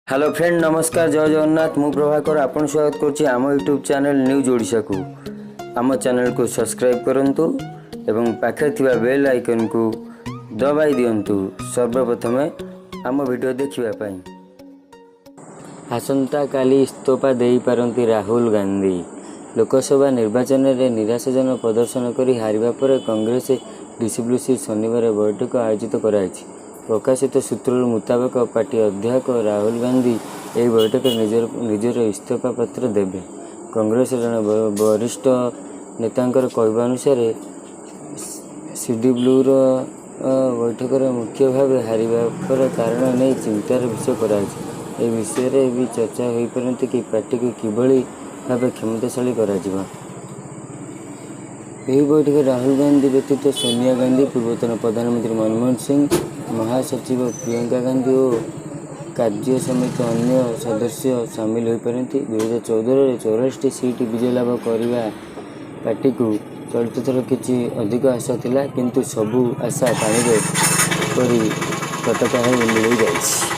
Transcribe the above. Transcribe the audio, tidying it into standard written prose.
Hello friend, ନମସ୍କାର, ଜୟ ଜଗନ୍ନାଥ। ମୁଁ ପ୍ରଭାକର, ଆପଣ ସ୍ୱାଗତ କରୁଛି ଆମ ୟୁଟ୍ୟୁବ୍ ଚ୍ୟାନେଲ୍ ନ୍ୟୁଜ୍ ଓଡ଼ିଶାକୁ। ଆମ ଚ୍ୟାନେଲକୁ ସବସ୍କ୍ରାଇବ୍ କରନ୍ତୁ ଏବଂ ପାଖରେ ଥିବା ବେଲ୍ ଆଇକନ୍କୁ ଦବାଇ ଦିଅନ୍ତୁ ସର୍ବପ୍ରଥମେ ଆମ ଭିଡ଼ିଓ ଦେଖିବା ପାଇଁ। ଆସନ୍ତାକାଲି ଇସ୍ତଫା ଦେଇପାରନ୍ତି ରାହୁଲ ଗାନ୍ଧୀ। ଲୋକସଭା ନିର୍ବାଚନରେ ନିରାଶାଜନକ ପ୍ରଦର୍ଶନ କରି ହାରିବା ପରେ କଂଗ୍ରେସ ସିଡବ୍ଲ୍ୟୁସି ଶନିବାର ବୈଠକ ଆୟୋଜିତ କରାଯାଇଛି। ପ୍ରକାଶିତ ସୂତ୍ରରୁ ମୁତାବକ, ପାର୍ଟି ଅଧ୍ୟକ୍ଷ ରାହୁଲ ଗାନ୍ଧୀ ଏହି ବୈଠକରେ ନିଜର ଇସ୍ତଫା ପତ୍ର ଦେବେ। କଂଗ୍ରେସର ଜଣେ ବରିଷ୍ଠ ନେତାଙ୍କର କହିବା ଅନୁସାରେ, ସିଡବ୍ଲ୍ୟୁସିର ବୈଠକରେ ମୁଖ୍ୟ ଭାବେ ହାରିବାର କାରଣ ନେଇ ଚିନ୍ତାର ବିଷୟ କରାଯାଇଛି। ଏ ବିଷୟରେ ବି ଚର୍ଚ୍ଚା ହୋଇପାରନ୍ତି କି ପାର୍ଟିକୁ କିଭଳି ଭାବେ କ୍ଷମତାଶାଳୀ କରାଯିବ। ଏହି ବୈଠକରେ ରାହୁଲ ଗାନ୍ଧୀ ବ୍ୟତୀତ ସୋନିଆ ଗାନ୍ଧୀ, ପୂର୍ବତନ ପ୍ରଧାନମନ୍ତ୍ରୀ ମନମୋହନ ସିଂ, ମହାସଚିବ ପ୍ରିୟଙ୍କା ଗାନ୍ଧୀ ଓ କାର୍ଯ୍ୟ ସମେତ ଅନ୍ୟ ସଦସ୍ୟ ସାମିଲ ହୋଇପାରନ୍ତି। 2014ରେ 44ଟି ସିଟ୍ ବିଜୟ ଲାଭ କରିବା ପାର୍ଟିକୁ ଚଳିତ ଥର କିଛି ଅଧିକ ଆଶା ଥିଲା, କିନ୍ତୁ ସବୁ ଆଶା ପାଣିରେ ପରି ଫୋଟକା ହୋଇ ମିଳେଇ ଯାଇଛି।